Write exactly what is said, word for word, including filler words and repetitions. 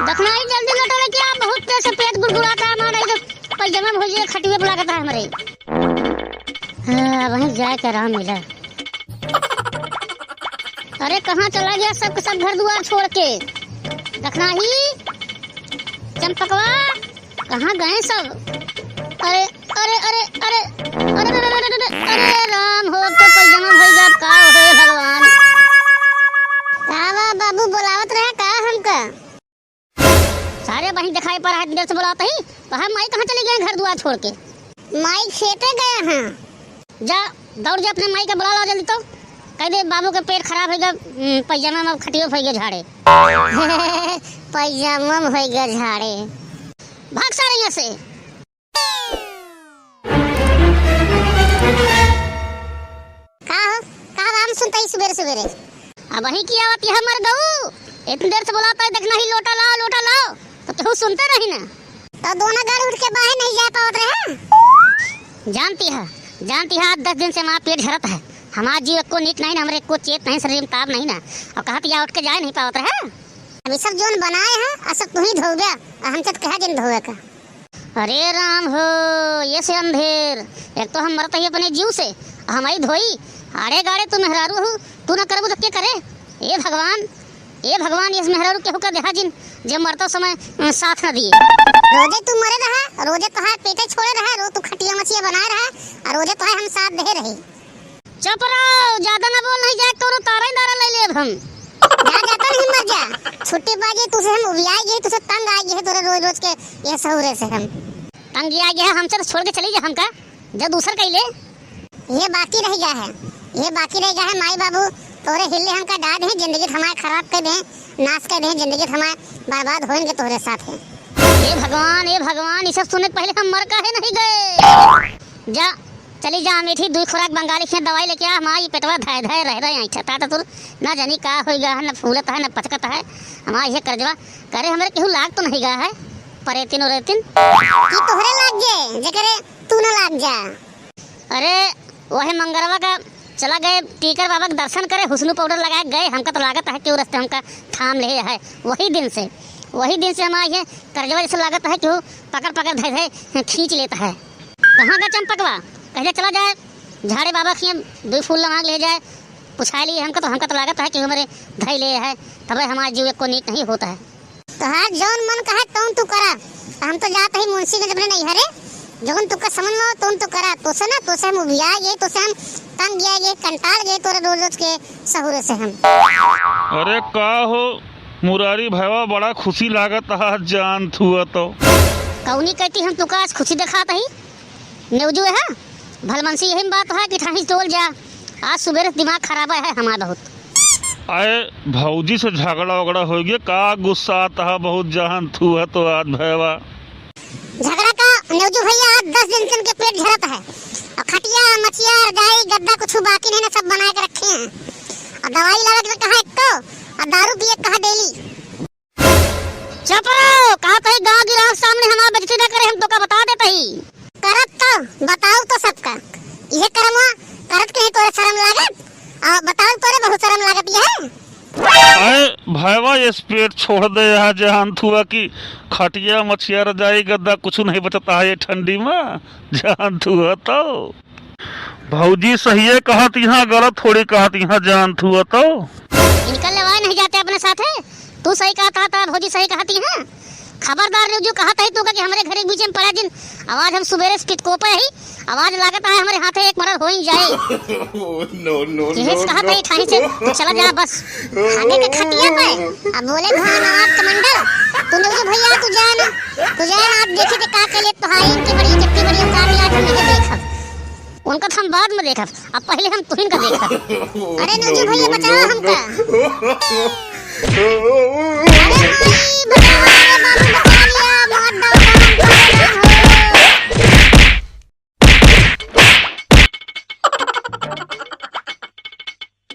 दखनाही जल्दी लौटो रे, क्या बहुत तेज से पेट गुड़गुड़ाता है हमारा, इधर पैजामा में होइए, खटिए पे लागत है हमरे। हाँ, वहीं जाए के आराम मिला। अरे, कहाँ चला गया सब, सब घर दुआर छोड़ के? दखनाही, चंपकवा, कहाँ गए सब? अरे, अरे, अरे, अरे, अरे, अरे, अरे, अरे, अरे, अरे राम हो, अब तो पैजामा भइल बा, का होए भगवान? का बा बाबू, बोलावत रहे का हमका? सारे बहिन दिखाई पड़ रहा है, देर से बोलावत ही, तो हम माई कहाँ चली गए घर दुआर छोड़ के? माई खेते गए हैं। जा, दौड़ जा, अपने माई का बुला ला जल्दी तो। कह दे, "बाबू के पेट खराब होइगा, हम्म, पैजामा में खटियो होइगा झाड़े।" पैजामा में होइगा झाड़े। भाग सारे यहाँ से। का हो? का बा हम सुनत ही सुबेरे सुबेरे? अबहीं की आवत यह मर गऊ। इतनी देर से बोलावत ही, दखनाही लोटा लाओ, लोटा लाओ। तो केहू सुनते रही ना। तो दोनों गाड़ी उठ के बाहर नहीं जा पावत रहे? जानती है, जानती है, आज दस दिन से हमारा पेट झरत है। हमारा जीव एको नीक नहीं ना, हमरे एको चेत नहीं, शरीर में ताप नहीं ना। और कहत या उठ के जाए नहीं पावत रहे। अभी सब जोन बनाए हैं, और सब तू ही धोबे, और हमसे तो कहा जिन धोवे का। अरे राम हो, ये से अंधेर, एक तो हम मरत ही अपने जीव से, और हम आई धोई। आड़े गाड़े तू मेहरारू हू, तू ना करबू तो के करे? ए भगवान, ए भगवान, ये मेहरारू केहू का देहा जिन, जे मरतो समय, अ, साथ न दिए। रोजे तू मरे रहा, रोजे तोहार पेटे छोड़े रहा, रोज तू खटिया मछिया बनाए रहा, और रोजे तोहार हम साथ दे रहे। चुप रहो, ज्यादा ना बोल, नहीं जाए तो तारा ही तारा ले लेब हम। जा, जाता नहीं, मर जा। छुट्टी पा गई, तुसे हम उबिया गए, तुसे तंग आ गए, तोरे रोज रोज के ये सहुरे से हम। तंग आ गया, हमसे तो छोड़ के चली जा हमका। जा दूसर कइले। ये बाकी रह गया है, ये बाकी रह गया है, माई बाबू तोरे हिल्ले हमका डाल दे, जिंदगी हमारे खराब कर दे, नाश कर दे, जिंदगी हमारे बर्बाद होएंगे तोरे साथ है। हे भगवान, हे भगवान, ये सब सुने के पहले हम मर काहे नहीं गए? जा, चली जा अमेठी, दुई खुराक बंगाली खिया दवाई लेके आ, हमारी पेटवा धाय धाय रह रहे हैं, छता तो तुर ना जानी का होई गा है, न फूलत है, न पचकत है, हमारा ये कर्जवा करे हमरे केहू लाग तो नहीं गा है, परेतिन उरेतिन। कि तोहरे लाग जे, जेकरे तू ना लाग जा। अरे, वही मंगरवा का चला गए टीकर बाबा के दर्शन करे, हुस्नू पाउडर लगाए गए, हमका तो लागत है कि वो रस्ते हमका थाम ले है। वही दिन से, वही दिन से हमारा ये कर्जवा जैसे लागत है कि वो पकड़ पकड़ धे धे खींच लेता है। कहाँ गए चंपकवा? कहले चला जाए झाड़े बाबा खिया, दुई फूल लगा ले जाए, पुछाए लिए हमका तो, हमका तो लागत है कि हमरे धई ले है, तबे हमारा जीव एको नीक नहीं होता है। तोहार जौन मन कहे तौन तू करा। हम तो जात ही मुंशीगंज अपने नैहरे, जौन तुका समझ में हो तौन तू करा। तोसे ना, तोसे हम उबिया गए, तोसे हम तंग गया गए, कंटाल गए तोरे रोज रोज के सहुरे से हम। अरे का हो मुरारी भैया, बड़ा खुशी लागत आज जान थुआ तो। कौनी कहती हम तुका आज खुशी दिखात ही? नेवजू है, भलमनसी यही बात है कि ठाही तोल जा। आज सुबेरे से दिमाग खराब है हमार बहुत। अरे भौजी से झगड़ा वगड़ा हो गया, का गुस्सा आता है बहुत जहान थू है तो आज भैया। झगड़ा का नेवजू भैया, आज दस दिन से इनके पेट झरत है और खटिया, मचिया, रजाई, गद्दा कुछ बाकी नहीं ना, सब बना के रखे हैं। और दवाई लावे के कहा एक्को, और दारू पिए कहा डेली। चुप रहो, कहा तो ही गाँव गिराव सामने हमार बेइज्जती ना करे, हम तोका बता देत ही। करत तो, बताऊ तो सबका। इहे करमवा करत के नहीं तोरे शर्म लागत? आ, बताऊ तोरे बहुत शर्म लागत ये है? अरे भैया, ये पेट छोड़ दे यहाँ, जान थुआ कि खटिया, मछिया, रजाई, गद्दा कुछ नहीं बचता है ये ठंडी में, जान थुआ तो। भौजी सहिए कहत यहाँ, गलत थोड़ी कहत यहाँ, जान थुआ तो। इनका लेवाए नहीं जाते अपने साथे। तू सही कहत हा, तोरा भौजी सही कहत ही हैं। खबरदार नेवजू, कहत ही तू का कि हमरे घरे के बीच में पड़ा जिन। आवाज हम सुबेरे से पितकोपे ही, आवाज लागत है हमरे हाथे एक मरद हो ही जाए। Oh, no, no, यही no, से कहत no। ही ठाही से, तू चला जा बस। खाने के खटिया पे। अब बोले भोलेनाथ कमांडर, तू नेवजू भैया, तू जा ना, तू जा ना, आप देखी थे का कले तोहारी इनकी बड़ी इज्जत की बड़ी औकात है, आज हम नहीं देखब। उनका तो हम बाद में देखब, अब पहले हम तुहिन का देखब। अरे नेवजू भैया, बचाओ हमका। अरे माई,